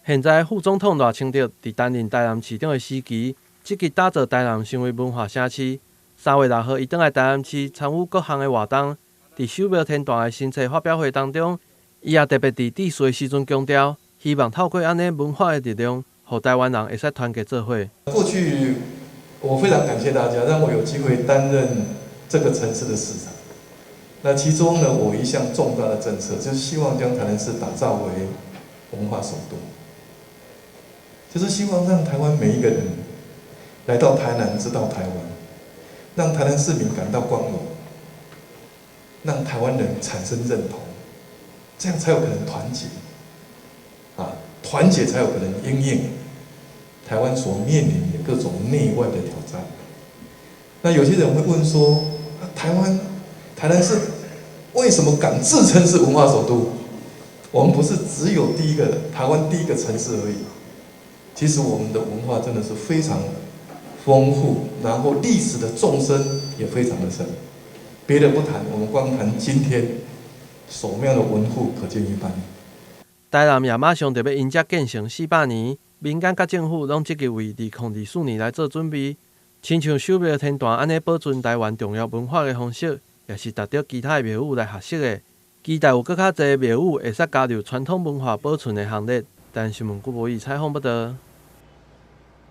現在副總統賴清德佇擔任台南市長的時期，積極打造台南成為文化城市。3月6號，伊轉來台南市參與各項的活動。佇守廟天壇的新冊發表會當中，伊也特別佇致辭的時陣強調，希望透過按呢文化的力量，予台灣人會使團結做伙。過去我非常感謝大家，讓我有機會擔任這個城市的市長。那其中呢，我一項重大的政策，就是希望將台南市打造為文化首都，就是希望讓台灣每一個人來到台南，知道台灣，讓台南市民感到光榮，讓台灣人產生認同，這樣才有可能團結，啊，團結才有可能因應台灣所面臨的各種內外的挑戰。那有些人會問說，台灣台南市為什麼敢自稱是文化首都？我們不是只有第一個台灣第一個城市而已。其實我們的文化真的是非常豐富，然後歷史的縱深也非常的深。別的不談，我們光談今天守廟的文物可見一斑。台南也馬上就欲迎接建成400年，民間佮政府攏積極為2024年來做準備。親像守廟天壇按呢保存台灣重要文化的方式，也是值得其他的廟宇來學習的。期待有閣較濟廟宇會使加入傳統文化保存的行列。台視新聞顧博義採訪報導。